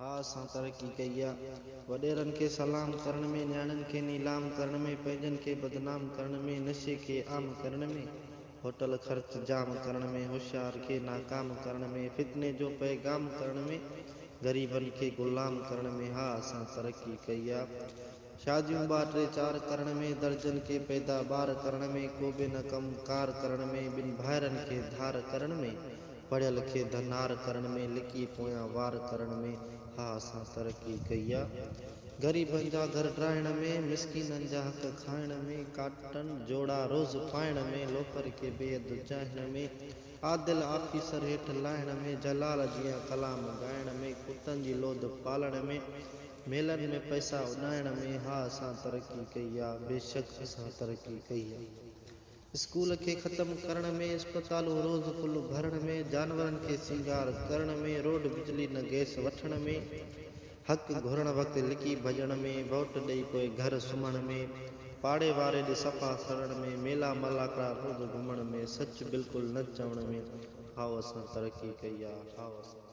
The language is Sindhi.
ها اسان ترقي ڪئي آ. وڏيرن کي سلام ڪرڻ ۾، نياڻين کي نيلام ڪرڻ ۾، پنهنجن کي بدنام ڪرڻ ۾، نشي کي عام ڪرڻ ۾، هوٽل خرچ جام ڪرڻ ۾، هوشيار کي ناڪام ڪرڻ ۾، فتني جو پيغام ڪرڻ ۾، غريبن کي غلام ڪرڻ ۾، ها اسان ترقي ڪئي آ. شاديون ٻه ٽي چار ڪرڻ ۾، درجن کي پيدا ٻار ڪرڻ ۾، ڪو به نه ڪم ڪار ڪرڻ ۾، ٻن ڀائرن کي ڌار ڪرڻ ۾، پڙهيل کي ڌنار ڪرڻ ۾، لڪي پويان وار ڪرڻ ۾، ها اسان ترقي ڪئي آ. غريبن جا گهر ڊاهڻ ۾، مسڪينن جا حق کائڻ ۾، ڪاٽن جوڙا روز پائڻ ۾، لوفر کي بي حد چاهڻ ۾، عادل آفيسر هيٺ لاهڻ ۾، جلال جيان ڪلام ڳائڻ ۾، ڪتن جي لوڌ پالڻ ۾، ميلن ۾ پئسا اڏائڻ ۾، ها اسان ترقي ڪئي آ، بيشڪ اسان ترقي ڪئي آ. اسڪول کي ختم ڪرڻ ۾، اسپتالون روز فل ڀرڻ ۾، جانورن کي سينگار ڪرڻ ۾، روڊ بجلي نه گئس وٺڻ ۾، حق گهرڻ وقت لڪي ڀڄڻ ۾، ووٽ ڏئي پوء گهر سمهڻ ۾، پاڙي واري ڏي صفا سڙڻ ۾، ميلا ملاکڙا روز گهمڻ ۾، سچ بلڪل نه چوڻ ۾، هائو اسان ترقي ڪئي آ، هائو اسان.